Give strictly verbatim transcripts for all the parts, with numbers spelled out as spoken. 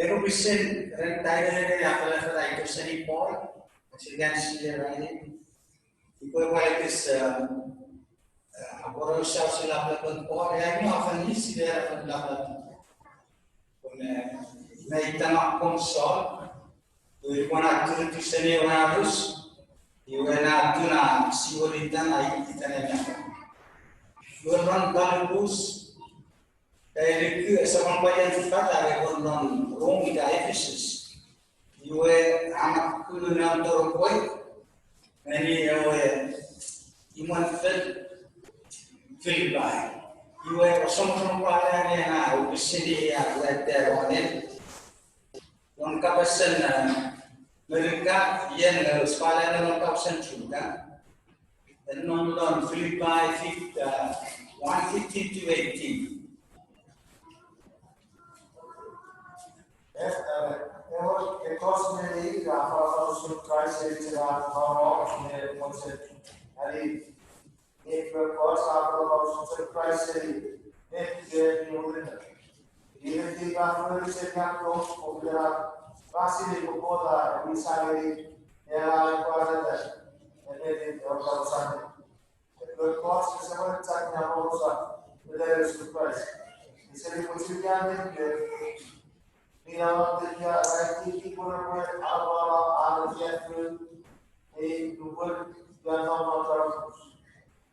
Ero pwisin ren tainene afalafala ito seni Paul, as you can see there, right? Ipwe pwal ekis, uh, uh, aporausa usun lapalapen Paul, e aino afen isi era fen lapalap. Pun, uh, me itan akkom Saul, iwe ipwe na turutu seni ewe arus, iwe na tuna siwori itan ai itan ena. Iwe non Kalupus, e, luku ese pwan paian fat are pwan non Rom ika Ephesus. Iwe a makkun non toropwe, ngeni ewe imwen fel Filipai. Iwe osomosomono pwal ena, ena, upisini a wete wane. Non kapasen, eh, Merika, ien, eh, spalano non kapasen Chuuk. En non, non Filipai fif-, eh, one fifteen to eighteen. Ewe, ewe, ekkoch me neir a afanafan usun Kraist seni chon angang me mochen, ani, neir ekkoch a afanafan usun chon Kraist seni met mi murinno. Iwe, ika fori seni akkom, popular, ra sinei pwe Kot a ewisa ngeni, era epwe areta, ennetin ewe kapas allim. Ekkoch ese pwan chok ne aporausa, met a usun Kraist. Ese ni pwisin ia met, mi namot ia, aiti pwe repwe apwara an ekiek, ei nupwen ia namot aramas.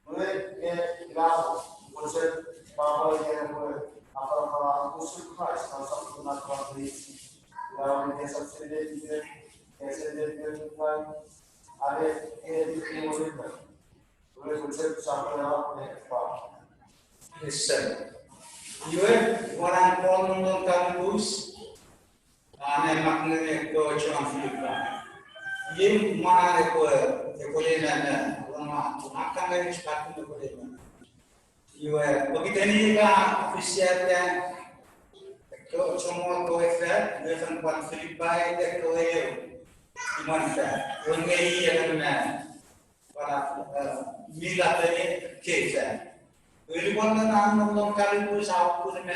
Iwe, nge ina, mochen papa ien epwe afanafana usun Kraist, non sokkun afanafan. Ina, nge sap sene, nge sene, nge, are, nge, nge, nge, Yes, sir. Iwe, wan an Paul non Kalupus, a ne mak ngeni ekkewe chon Filipai. Iei mwan an epwe, epwe lemen, wan an, wan an kan ngeni chipatun epwe lemen. Iwe, pokiten i ka ofisiata, ekkewe chommong ekkewe fat, iwe fen pwan Filipai ekkewe eu imwen fat. Iwe nge i emon man. Pwala, eh, mi lapeni kei fat. Iwe lupwen an nom non Kalupus a kun me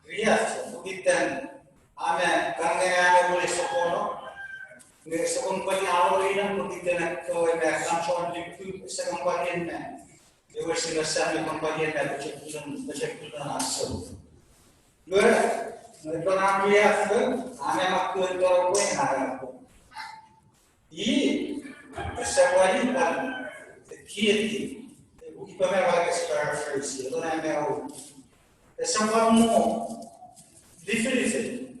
riaffou, pokiten a me kan ngeni an epwe sopono, nge sokkun pwati a wor ina pokiten ekkewe me kan chon liku, ese kan pwati en me. Ewe sine sani kan pwati en me, pochokun, pochokun a so. Iwe, nge lupwen an riaffou, a me makkun toropwe, a me makkun. I, ese pwan i pwan, kieti, ipwe me pwan ekis paraphrase, epwe na me u. Ese pwan mo lifilifil.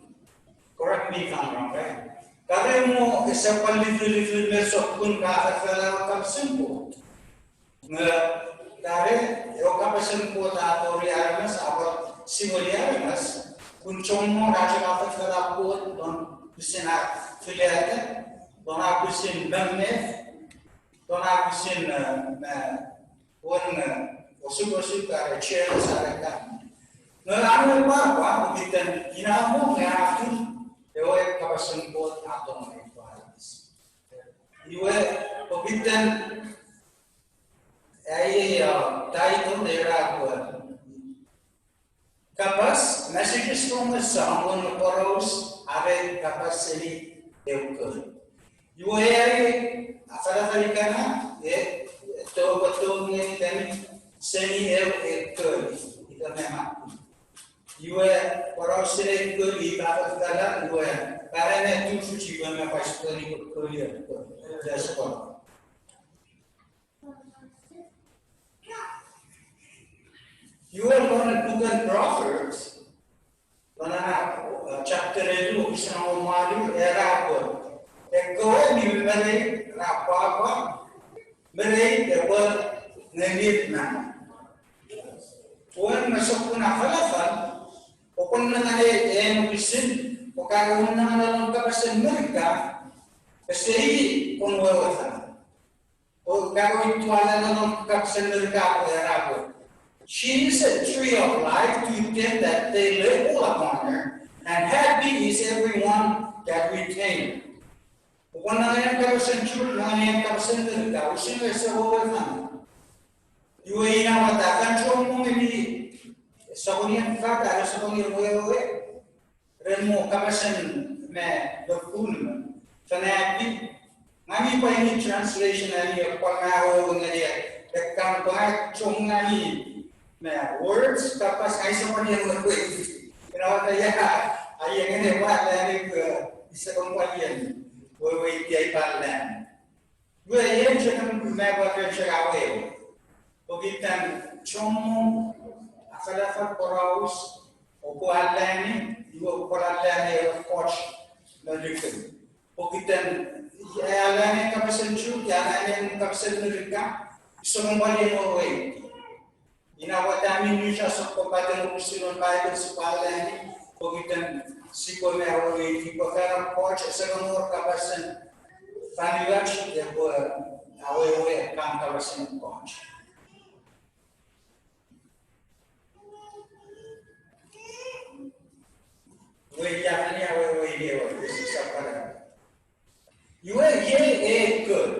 Correct me if I'm wrong, right? Kare mo ese pwan lifilifil me sokkun ka afalafala kapasen Kot. Nge, kare, ewe kapasen Kot a tori aramas, a pwan siwili aramas, pun chommong ra chok afalafala Kot, lon pwisin ar filata, lon ar pwisin memef, lon ar pwisin, eh, me, won, eh, osukosuk are jealous are ka. Nge an we pwapwa, pokiten ina mo nge a tun, ewe kapasen Kot a tongeni pwan aramas. Iwe, pokiten, ai, uh, title era pwe kapas, messages from the sun, won poraus are kapas seni eu kol. Iwe ai afanafan ikana, e, to, to ngeni kemi seni eu kol, ika me mak. Iwe poraus seni eu kol, ika afanafan, iwe, kare ne tufichi iwe me paisukoni kol, kol, kol. Iwe lon puken Proverbs, lon ena, uh, chapter elu, wokisin engon me wanu, era pwe, ekkewe mi merei ra pwapwa, merei epwe ngenir nang. Pwe nge sokkun afanafan, oupwe nengeni en wokisin, oupwe ka nengeni lon kapasen Merika, ese i pwe wewe fan. O, ka ko itualano non kapasen Merika pwe era pwe, "She is a tree of life to them that they labor upon her, and happy is everyone that retain her." Oupwe nengeni kapasen Chuuk, nengeni kapasen Merika, usun ese wewe fan. Iwe ina met a kan chommong ngeni, sokkun ien fat are sokkun ien wewe. ren mo kapasen me the fullness, fanapi, ngang mi pwan need translation ami epwe pwan awewe ngeni ekkan pwan chon ami me words, kapas, ai ese pwan ien weweiti. Ina wata ia, ai engene pwan lani, e, ese pwan ien weweiti ai pwan lani. Iwe, ien chok me pwan ren chok awewe. Pokiten chommong afanafan poraus, oupwe alani, iwe oupwe alani ewe ekkoch me nukun. Pokiten, e, alani kapasen Chuuk, e, alani kapasen Merika, ese pwan ien weweiti. Ina wata mi niuoch ach sokkopaten unusen Bible sipwe alani, pokiten sipwe me aweweiti pwe fan ekkoch ese kan wor kapasen fonuach epwe awewe ekkan kapasen ekkoch. Iwe ia fan awewe ie, e, sisap kana. Iwe iei ei kon.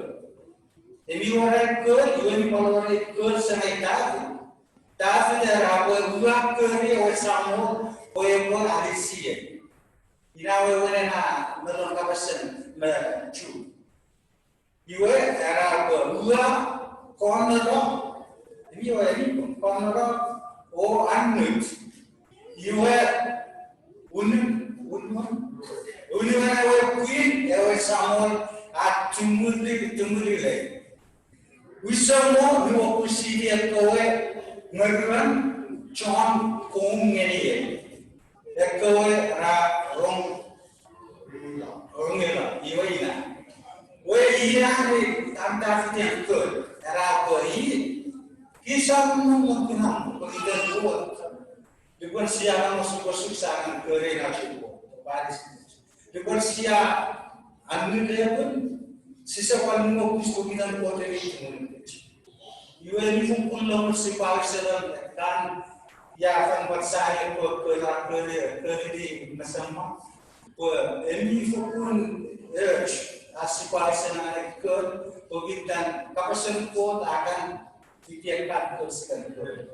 Emi wor ei kon, iwe mi pwan wor ei kon seni Tafit. Tafit era pwe ua kori ewe Samol pwe epwe alisiei. Ina wewen ena me lon kapasen me Chuuk. Iwe era pwe ua konoro, emi we emi konoro o annut. Iwe unu, unu, unuen ewe pwin ewe Samol a tumunu, tumunu lei. Use mo nuokusiti ekkewe ngeruen chon koum ngeniei, ekkewe ra rong, rongela, iwe ina. Iwe ina ne an Tafit ei kon, era pwe i, kisa mwo kinamwe, pokiten Kot. Lupwen sia kan osukosuk sia kan kori ach Kot, pwe isi. Lupwen sia annut lepwin, sise pwan nuokus pokiten Kot emi tumunu kich. Iwe mi fokkun lom sipwe ausening ekkan, ia fan pwan sani pwe, pwe ra kori, kori mesemma. Pwe emi fokkun och ach sipwe ausening ngeni Kot, pokiten kapasen Kot a kan fiti ekkan Kot sia kan kori.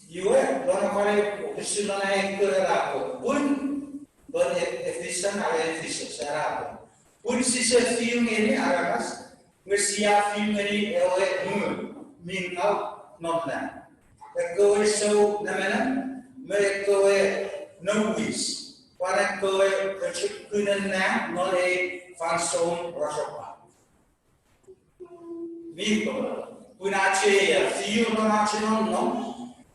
Iwe, lon afari, pwisin lon ai kon era pwe, pun, lon Ef-, Efeson are Efesos era pwe, pun sise fiu ngeni aramas, nge sia fiu ngeni ewe Ngun mi Ngau non nang, ekkewe sou nemenem me ekkewe nouwis, pwan ekkewe pochokunen nang non ei fansoun rochopwak. Mi pung, pun ach ei fiu non ach nonnom,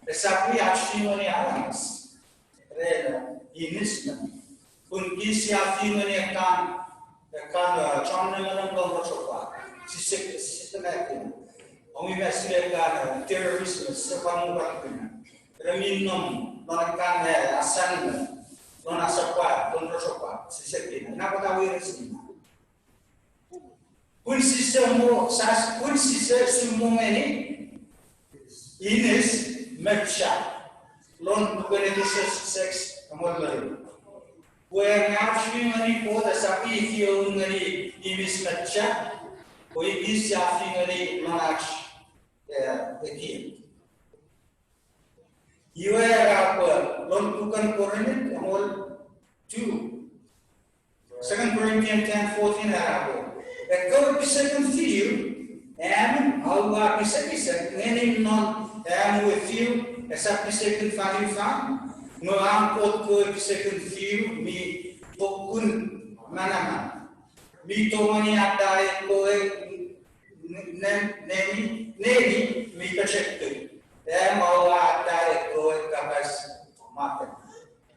esap pwe ach fiu ngeni aramas ren inis me. Pun kich sia fiu ngeni ekkan, ekkan, e, chon nemenem lon rochopwak. Sise, sise mefi. Omi me sise ekkan, e, terrorist me sise pwan mwo pwan kuna. Re mi nom lon ekkan, e, assignment lon asapwa, lon rochopwak, sise kuna. Ina pwata weires ina. Pun sise mo, sas, pun sise sumongeni inis me cha. Lon puken Efesos six, amol mari. Pwe nge ach fiu ngeni Kot esap fiu ngeni inis me cha, pwe inis sia fiu ngeni lon ach, e, ekiek. Iwe era pwe lon puken Korint, amol two, Second Corinthians ten fourteen era pwe, ekkewe pisekin fiu, am aua pisekisek ngeni non am we fiu esap pisekin fonufan, nge an Kot kewe pisekin fiu mi fokkun manaman, mi tongeni ata ekkewe neni, neni mi pochokun. Am aua ata ekkewe kapas maten.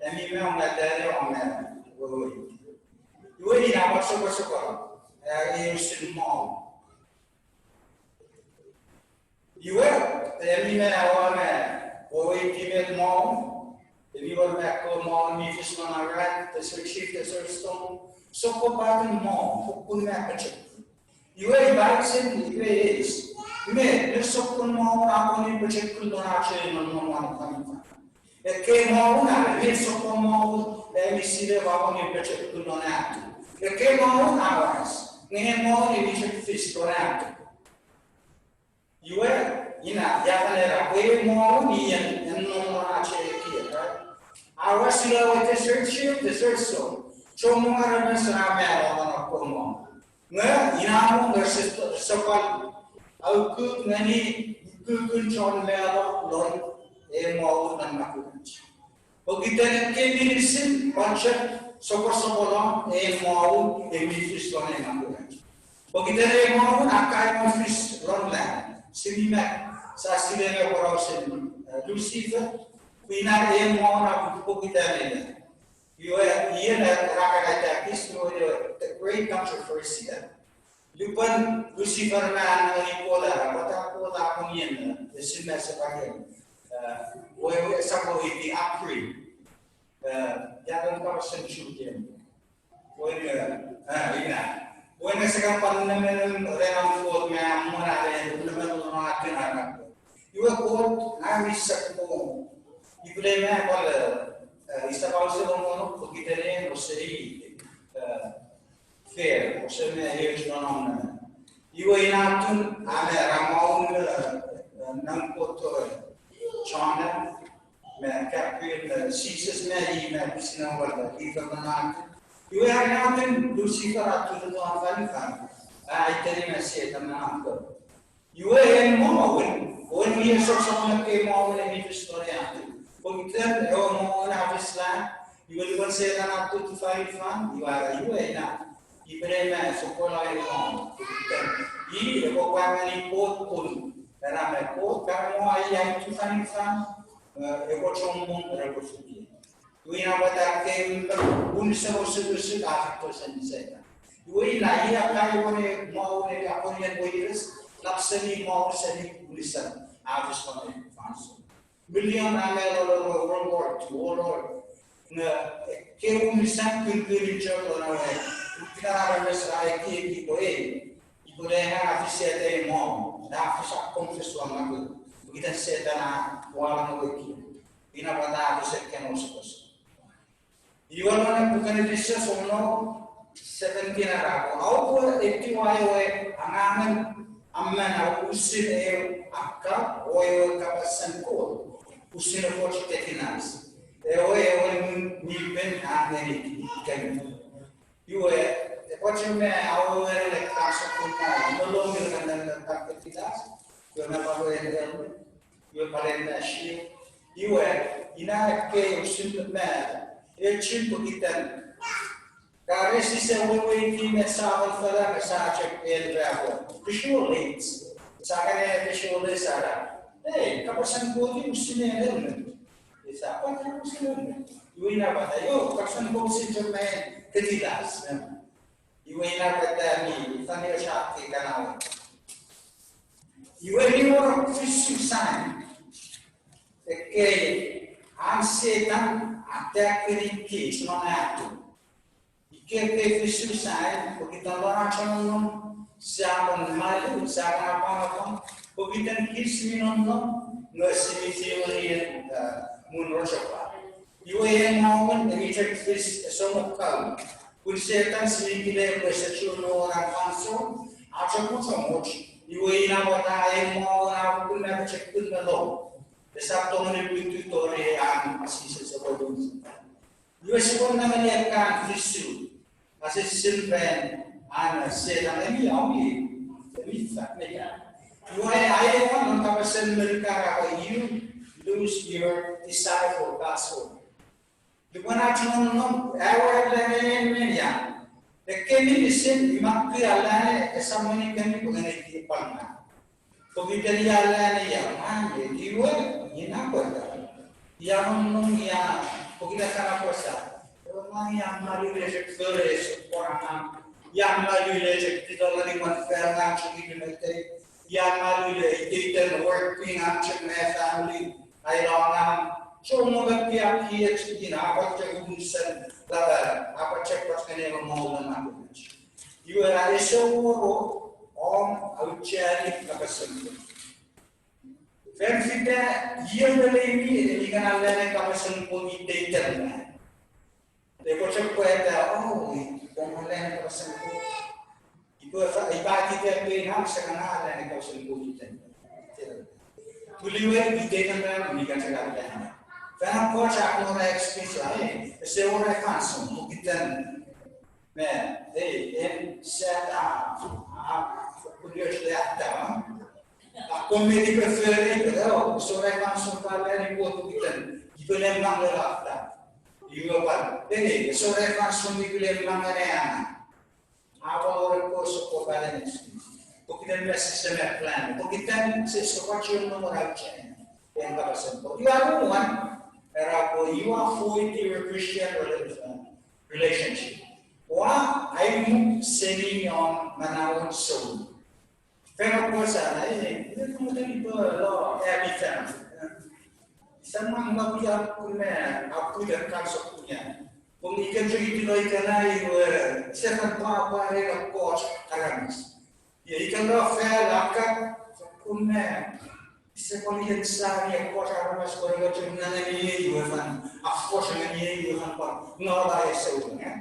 Ami me om atani om wewe. Iwe ina pwan sokosoko, e, usun mwo. Iwe, ami me aua me weweiti met mwo, ami wor me ekkewe mwo mi fis non Iraq, Desert Shield, Desert Storm, sokkopaten mwo, fokkun me pochokun. Iwe ifa usun, iwe eis, met sokkun mwo a kon pochokun lon ach nonnom non fonufan? Ekkei mwo are met sokkun mwo ami sinei a kon pochokun lon ach? Ekkei mwo a wes, nge mwo mi chok fis lon ach. Iwe ina ia fan era Ei mwaun ien, en nom non ach ekiek, right? A wes ina ewe desert shield, desert zone. Chommong aramas ra mano non ekkewe mwaun. Nge ina mwo nge sisap, sisap pwal aukuk ngeni ukukun chon mano lon ei mwaun non makunach. Pokiten ekkei meinisin pwan chok soposoponon ei mwaun mi fis lon ei makunach. Pokiten ei mwaun a kan fis lon lang, seni met, sa sinei me porausen, eh, Lucifer, pwe ina ei mwaun a pokiten ina. Iwe, iei na, na kan attack is, iwe, the great controversy, eh. Lupwen Lucifer me an ngeni Kot, a, pwata Kot a kon ien, eh, esinna sepakem. Eh, we, we, esap iti apri. Eh, ia ren kapasen Chuuk ien. Pwe, eh, ina. Pwe ese kan pwan nemenem ren an Kot me a mona ren nemenem non atin an Kot. Iwe Kot a wisek mo. Ipwele me pwal, eh, isap ausening non pokiten en osei, eh, fair, osei me eoch non om nang. Iwe ina atun a me ra maun, eh, nang Kot, eh, Jonah, me Gabriel, eh, Jises me i me pwisin wal, eh, Lucifer non atun. Iwe a ina atun Lucifer a turuto an fanifan, a iteni me Setan non atun. Iwe en mwaun, o en ie soksok me ekkei mwaun mi fis lon ei atun. Pokiten ewe mwaun a fis lang, iwe lupwen Setan a tutu fanifan, iwe a, iwe ina. Ipwele me sokkola ei mwaun. Pokiten i epwe pwa ngeni Kot pun, ena me Kot kan mwo ai ai tu fanifan, eh, epwe chommong repwe fiti. Iwe ina pwata ekkei unusen osukosuk a feito seni Setan. Iwe ina ia kai wone mwaun epwe akonien weires, lap seni mwaun seni unusen a fis lon ei fansoun. Million a me lolo World War Two, World War. Nge ekkei unusen kunkun chok lon ewe, ukena aramas ra ekieki pwe ei, ipwele a fis ete mwaun, a fis akkom fis lon maku, pokiten Setan a wal ewe ki. Ina pwata a fis ekkena osukosuk. Iwe lon ewe puken Efisus ono seventeen a era, oupwe etiwa ewe angangen amanau usun ewe akkar o ewe kapasen Kot usun ekkoch tetinas, ewe ewe Ngun mi Pin a ngenikemi. Iwe, ekkoch me awewe ne kasokun na nolong ira ne ne tetinas, iwe na pwal ewe, iwe pwal ena shield. Iwe, ina ekkei usun me, echun pokiten. Ka rese weweiti me sa wan fala me sa chok en rafo. Visual aids. Sa kan e visual aids ara. Ei, kapasen Kot usun en helmet. Esa pwata usun en helmet. Iwe ina pwata, io, kapasen Kot usun chok me tetinas. Iwe ina pwata mi, fanio shot ke kanawe. Iwe mi wor fisu sign. Ekkei an Setan attack-ini kich non atun. Ikkei ekkei fisu sign, pokiten lon ach nonnom, sia pwan malu, sia pwan apwangapwang, pokiten kich mi nonnom, nge sia mi fiu ngeni, eh, mun rochopwak. Iwe en mwaun, emi chok fis esongo kau. Pun Setan sia mi kile pwe ese chuen wor an fansoun, a chok chomoch. Iwe ina pwata en mwaun a pukun me chok pun me lo. Esap tongeni pwitu tori an Jises epwe pun. Iwe sipwe nengeni ekkan fisu. Ase sin pen an Setan emi, ami, emi fat me ka. Iwe aewin non kapasen Merika ra, you lose your desire for God's word. Lupwen ach nonnom, ewe alane en me ia. Ekkei meinisin, imak pwe alane, esap meni kemi pwe ngeni ki pwan na. Pokiten ia alane ia, mane, iwe, ina pwata. Ia nonnom ia, pokiten kana pwata. Ewe mane ia malu le chok fere, sokkoranan. Ia malu le chok titolani mwan fere na chok ina mete. Ia malu le iteiten work pin a chok me family. Ai lo ngan, chommong me pia kiech ina, a pwan chok unusen, laba, a pwan chok pwan chok ngeni ewe mwaun na kuch. Iwe ra ese woro, om, aucheani, kapasen Kot. Fen fita, iei me leimi, eni kan alane kapasen Kot iteiten na. Epwe chok pwata, oh, ipwe alane kapasen Kot. Ipwe fa, ipa kite pe ina, sia kan alane kapasen Kot iteiten. Pwuluwe, iteiten ran mi kan chok a plan. Fan ekkoch a wor ai experience, eh, ese wor ai fansoun, pokiten me, eh, en set a, a, pwuluwe le ata. Akkom mi tipefere, eh, ese wor ai fansoun ka plan ipwe pokiten, ipwe le mang le ata. Iwe pwan, eh, ese wor ai fansoun ipwe le mang le ana. A pwan wor ekkoch sokkopaten experience. Pokiten me sise me plan. Pokiten sise pwan chuen nom won auchea. En kapasen Kot. Iwe anuwan, era pwe you avoid your Christian rela-, relationship. Ua aimuk seni om manauen souneng. Fan ekkoch sa na, eh, ina pun tani pwe lo, eh, mi fan. Ise mang ma pia pun me, a pun de kan sokun ya. Pun iken chok iti lo ikenai iwe, ise kan pwapwa ren ekkoch aramas. Iwe iken lo fel akkan, sokun me, ise pwan iken sani ekkoch aramas pwe ekkoch ngeni iwe fan, a fos ngeni iwe fan pwan, no la ese un, eh?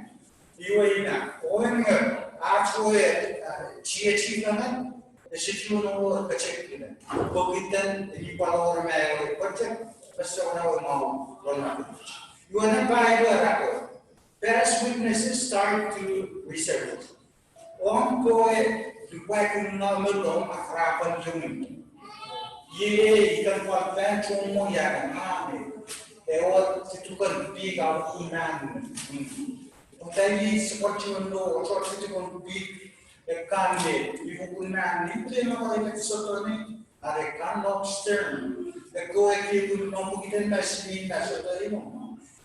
Iwe ina, oen nge, ach we, eh, chiechi fan, ese chuen wor pachek ina. Pokiten, eni pwan wor me ewe pachek, ese wor ewe mo, lon na. Iwe na pa iwe rako. Past witnesses start to resurface. Om kewe lupwakingaw me tong a ra pwan tumunu. Iei ikan pwan fan chommong ia kan ame. Ewe fitikon pik a uku nan. Pokiten ise pwan chuen no, ochok fitikon pik ekkan me, iwe uku nan, iwe ma pwan iwe sotuni, are kan lobster. Ekkewe ki uku no pokiten ma sini na sotuni no.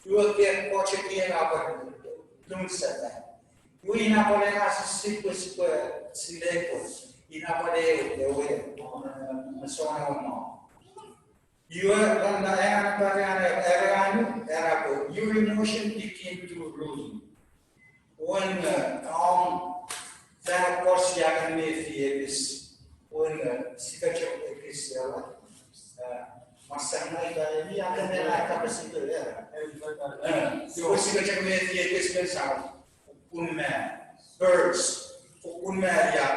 Iwe ke koche ki ena pwan lun sata. Iwe ina pwan ena sisip pwe sipwe silei pwe ina pwan ewe, ewe, eh, mesoan ewe mo. Iwe, lon na ena pwan ena, ena, ena, ena pwe, your emotion begin to rule. Wen, eh, om, fan ekkoch sia kan mefi ekis. Wen, eh, sipwe chok ekis, eh, eh, masanai ka eni akan ena kapasite, eh. Eh, iwe sipwe chok mefi ekis men sa. Fokkun me, birds, fokkun me ia,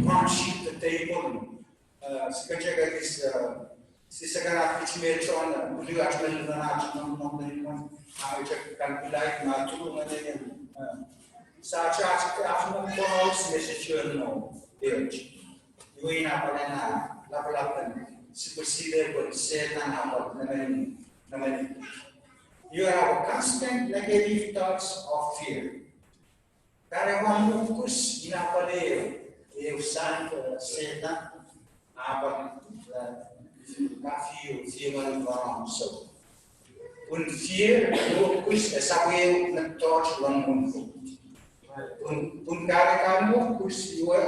punch the table. Eh, sipwe chok ekis, eh, sise kan a fich me chon, eh, uli ach me lon ach nom nom me nom, a chok kan pilai ma tu me ne, eh, sa chok a fich me konos me se chuen no, eh. Iwe ina pwan ena lapalapen, sipwe silei pwe Setan a pwan nemeni, nemeni. Iwe a constant negative thoughts of fear. Kare wan nuokus ina pwan eu, eu sign, eh, Setan, a pwan, eh, ka fiu, fiu ngan wan so. Pun fear, nuokus, esap eu mettoch lon Kot. Pun, pun kare ka nuokus, iwe,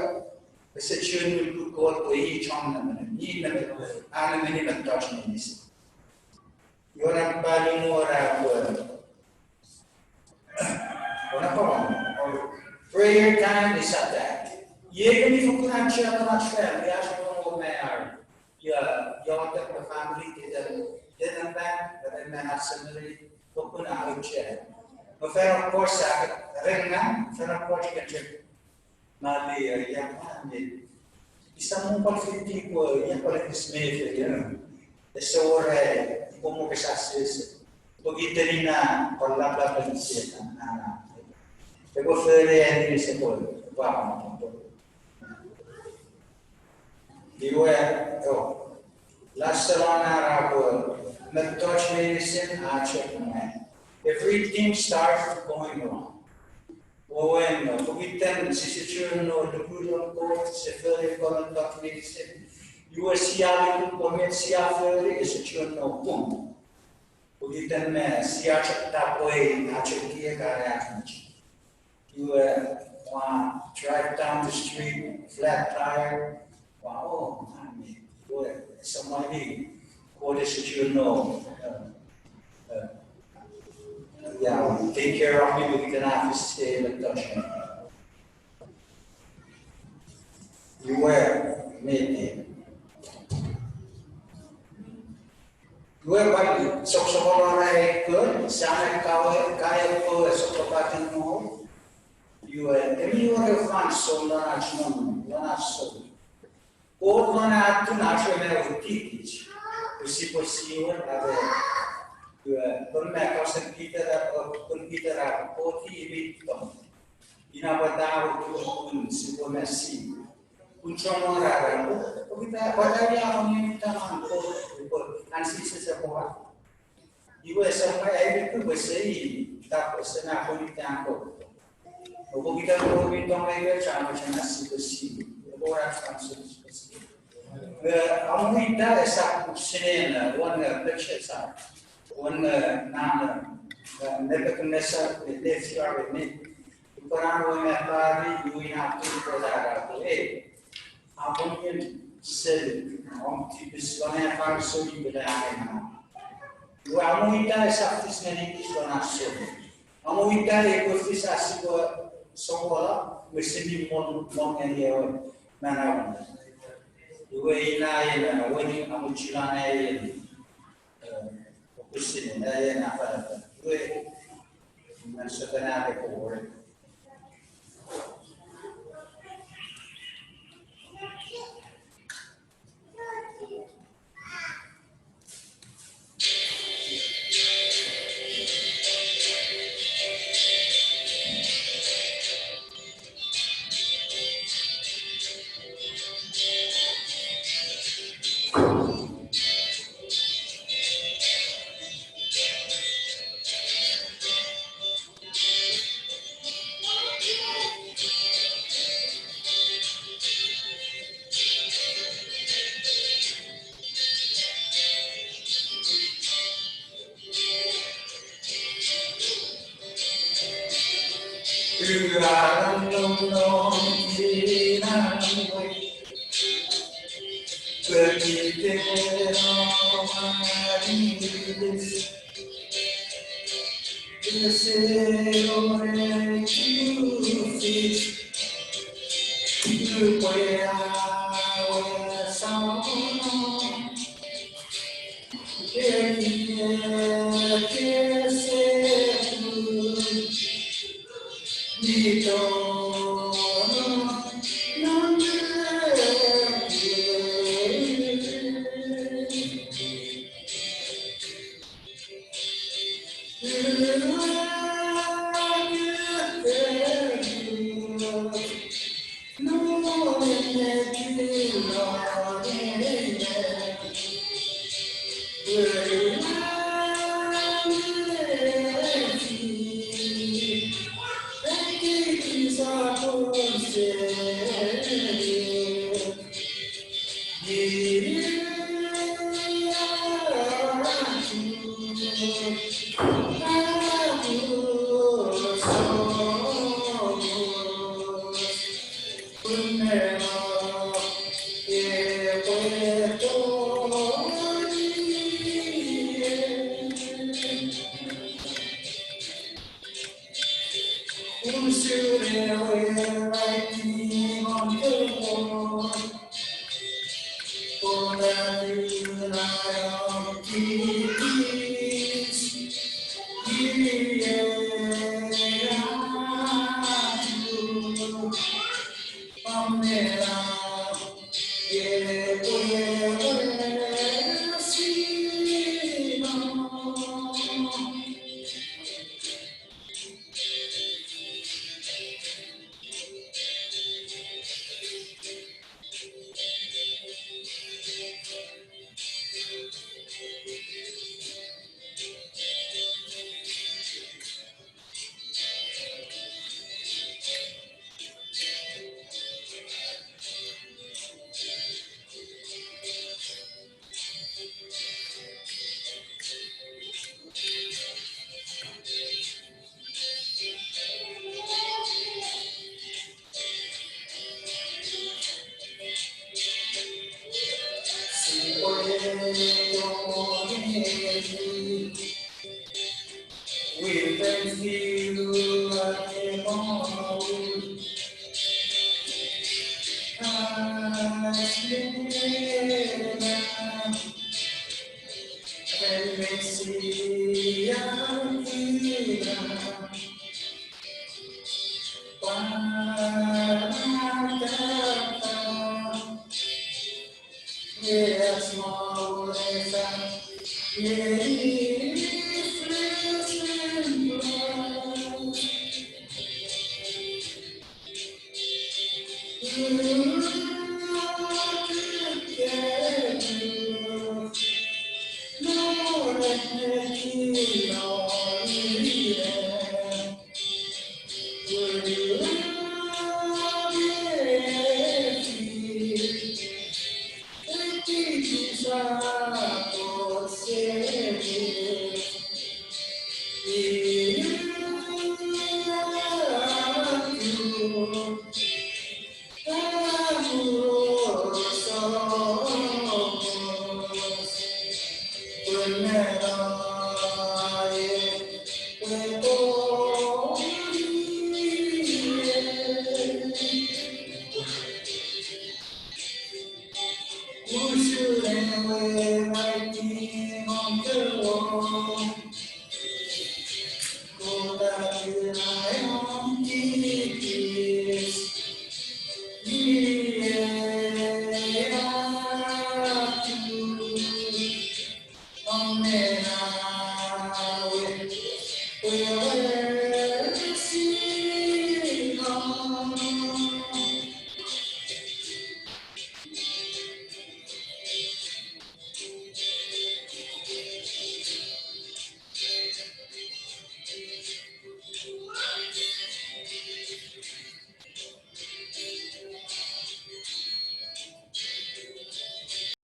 ese chuen nuku Kot pwe i chon nemeni, i nemeni, a nemeni mettoch meinisin. Iwe na pali mo ra pwe. Ona pwan. Prayer time is attack. Iei kemi fokkun a chok ach family, ach pwan mo me ar. Ia, ia tek me family, tete, tete back, tete me ach family, fokkun a auchea. Me fan ekkoch sa, ren ngang, fan ekkoch ika chok. Mali, eh, ia, mali. Isa mo pwan fiti pwe, ia pwan ekis mefi, ia. Ese wor ai, ipwe mo kesa sese. Pokiten ina, pwan laplapen Setan, na, na. Epwe fori ai ese pwe, pwan, pwan. Iwe, oh. Last salon ara pwe, mettoch meinisin a chok me. Everything starts going wrong. Wewen, pokiten sise chuen no lukulun Kot, sise fori ekkoch mettoch meinisin. Iwe sia luku pwe met sia fori, ese chuen no pung. Pokiten me sia chok tapwei, a chok kiek are ach mach. Iwe, ua drive down the street, flat tire. Ua, oh, mami, iwe, somebody, Kot ese chuen no. Uh, uh, yeah, take care of me, pokiten a fis stay in touch me. Iwe, mete. Iwe pwan sokkopaten ai kon, sa kawe, kae ko sokkopaten mo. Iwe, emi wor fansoun lon ach nom, lon ach soul. Kot non atun a chok me witiwit, pwe sipwe siwin are, eh, pun me kapasen Peter, eh, pun Peter a, Kot i mi tong. Ina pwata a wor pun sipwe me siwin. Pun chommong ra era, pokiten pwata ina a wor mi tong an Kot, pwe an Jises epwe war. Iwe ese mwo ai pwe pwe sei, ta pwe ese na pwe mi tong an Kot. Pokiten Kot mi tong me iwe chamo chena sipwe siwin. Epwe war chamo sipwe siwin. Eh, amwo ita esap sinena, won, eh, pechesa, won, eh, nana, eh, Nebuchadnezzar, eh, Nebuchadnezzar, eh, upwe nano me pari, iwe ina tun Kot a era pwe, eh, a pwon ien sel, om tipis lon an fansoun ipwe le anena. Iwe amwo ita esap fis ngeni kich lon ach soun. Amwo ita epwe fis ach sipwe sopola, me sipwe mon, mon ngeni ewe manau. Iwe ina ena, weni amwo chilana ena. Eh, opusin ena ena fala. Iwe, na sotana ke kowore.